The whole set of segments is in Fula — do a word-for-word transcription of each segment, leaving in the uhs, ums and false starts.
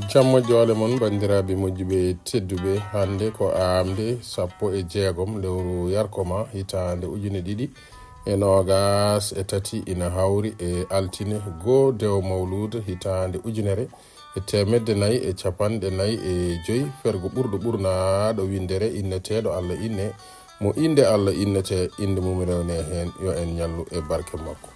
Jam moƴƴo ale mon, banndiraaɓe moƴƴuɓe tedduɓe. Hannde ko aamde sappo e jeegom lewru yarkoma, hitaande ujune ɗiɗi e noogas e tati, ina hawri e altine goo dewo mawluuda hitaande ujunere e teemedde nayi e capanɗe nayi e joy, fergo ɓurɗo ɓurnaaɗo winndere inneteeɗo Alla inne, mo innde Alla innetee, innde mum rewne heen, yo en ñallu e barke makko.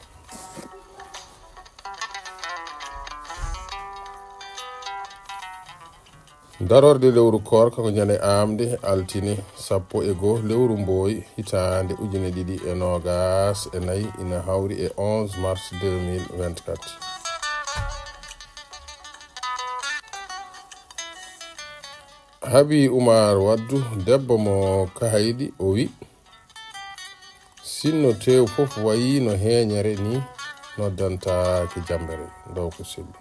Darorde lewru koorka ko ñande aamde altine sappo e goo lewru mbooy hitaande ujune ɗiɗi e noogas e nayi, ina hawri e onze mars deux mille vingt-quatre. Habi Umar Waddu, debbo mo Kahaydi, o wi: "Sinno teew fof wayii no heeñere ni, noddantaake jambere, ndaw ko selli."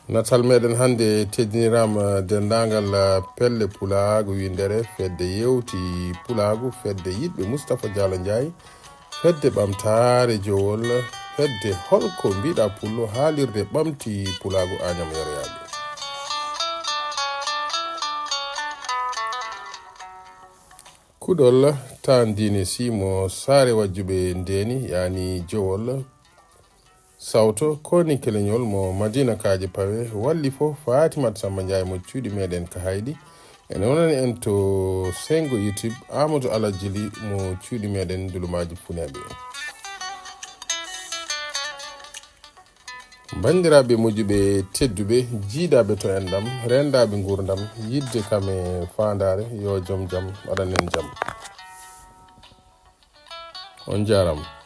Natal meɗen hannde teddiniraama denndaangal pelle pulaagu winndere. Fedde yewti pulaagu, fedde yiɗɓe Mustapha Diallo Ndiaye, fedde ɓamtaare jowol, fedde holko mbiɗa pullo, haalirde ɓamti pulaagu Agnam Yeroyaaɓe. Kuɗol tan diine simo saare wajjuɓe ndeni, yani jowol sawto koni keleñol mo Madina Kaaji Pawe, walli fof Fatimat Samba Ndiaye mo cuuɗi meɗen Kahaydi. Ene wonani en to sengo YouTube, Amadou Alajili mo cuuɗi meɗen Dulumaaji Funeeɓe. Banndiraaɓe moƴƴuɓe tedduɓe, jiidaaɓe to enɗam, renndaaɓe nguurndam, yiɗde kam e faandaare, yo joom jam waɗan en jam. On njaaraama.